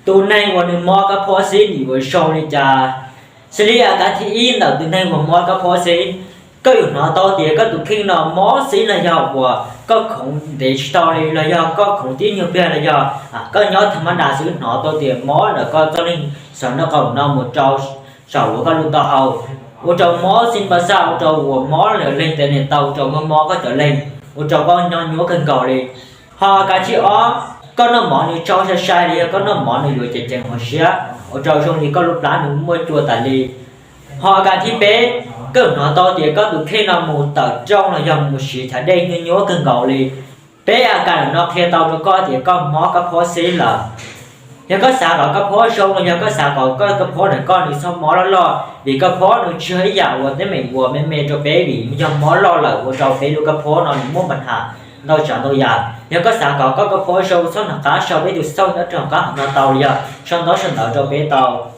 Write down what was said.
Tus neeg uas nws mob kab phob xib nws yuav zoo li cas? Xws li a kav thib ib ntawm tus neeg uas mob kab phob xib, koj yuav hnov tau tias koj tus kheej no mob xib los yog uas koj khoov ntev tsis tau li los yog koj khoov tib nyuag pliag los yog koj nyob tham ma das xwb hnov tau tias mob ntawm koj txoj leeg saum nraub qaum no mus rau saum uas koj lub taub hau, ua rau mob xib npa xaj, ua rau uas mob lawm leeg tes niam tau, ua rau mob mob koj cov leeg, ua rau koj nyob nyuaj kawg nkaus li. Ho a kav thib ob, koj noj mov nws tsau sai sai los yog koj noj mov nws yuav ceev ceev hauv siab, ua rau zoo li koj lub plab nws muaj cua tas li. Ho a kav thib peb, koj hnov tau tias koj tus kheej no mus tawm rooj los yog mus siv chav dej nyuaj nyuaj kawg nkaus li. Peb a kav no qhia tau rau koj tias koj mob kab phob xib lawm. Yog koj xav kom koj phob zoo los yog koj xav kom koj kab phob ntawm koj nws txhob mob loj loj, vim koj phob nws tsis yog ib yam uas teeb meem uas me me rau peb, vim yog mob loj lawm ua rau peb lub kab phob no nws muaj npa nham ntau tsav ntau yam. Yog koj xav kom koj kab phob zoo, txhob hnov qab sau peb tus xauj nyob rau qab hauv no tau los yog sau ntaub sau ntawv rau peb tau.